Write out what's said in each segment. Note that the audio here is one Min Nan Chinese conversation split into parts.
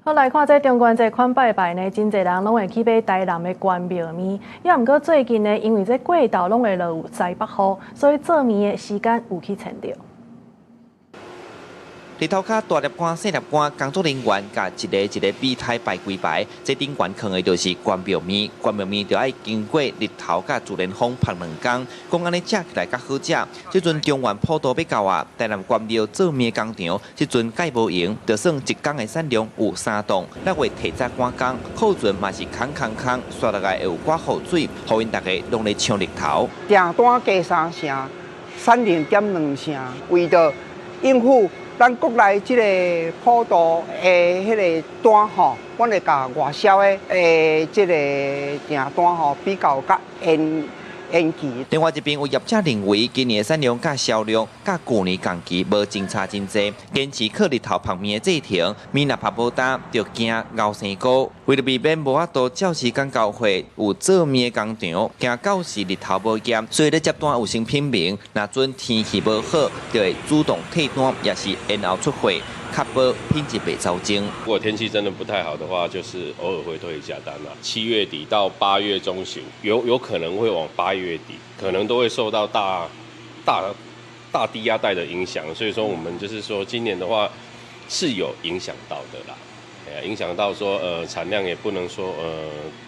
好，來看這中元節款拜拜呢，真濟人攏會去買台南的關廟麵。也毋過最近呢，因為這過晝攏會落西北雨，所以做麵的時間有去延著。日頭跤大粒官、細粒官，工作人員共一个一个米刣排規排，這頂懸囥的就是關廟麵。關廟麵就愛經過日頭佮自然風曝兩工，講按呢食起來較好食。這陣中元普渡欲到啊，台南關廟做麵工廠，這陣蓋無閒，就算一工的產量有三噸，六月提早趕工，庫存嘛是空空空，煞落來會有寡雨水，予𪜶逐家攏咧搶日頭。訂單加三成，產量減兩成，為著應付咱國內這个普渡的彼个單吼，阮會共外銷的這个訂單吼比較較延延期。另外一邊有業者認為，今年的產量佮銷量佮舊年仝期無真差真濟，堅持靠日頭曝麵的製程，麵若曝無焦，就驚熬生菇。為著避免無法度照時間交貨，有做麵的工廠驚到時日頭無驗，所以咧接單有先品明，若準天氣無好，就會主動退單，抑是延後出貨，確保品質袂走鐘。如果天氣真的不太好的話，就是偶爾會退一下單啦。7月底到8月中旬，有可能會往8月底，可能都會受到大大大低壓帶的影響，所以說我們就是說今年的話是有影響到的啦。影響到說，產量也不能說，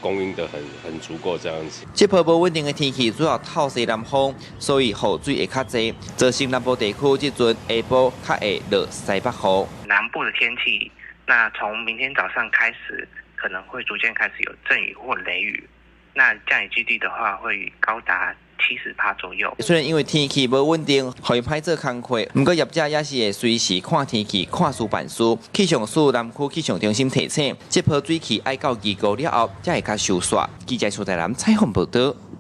供應得很足夠這樣子。這波無穩定的天氣主要透西南風，所以雨水會較濟，造成南部地區這陣下晡較會落西北雨。南部的天氣，那從明天早上開始，可能會逐漸開始有陣雨或雷雨。那降雨幾率的話，會高達70%左右。雖然因為天氣無穩定，予𪜶歹做工課，毋過業者也是會隨時看天氣、看事辦事。氣象署南區氣象中心提醒，這波水氣愛到二五了後，才會較收煞。記者蘇台南採訪報導。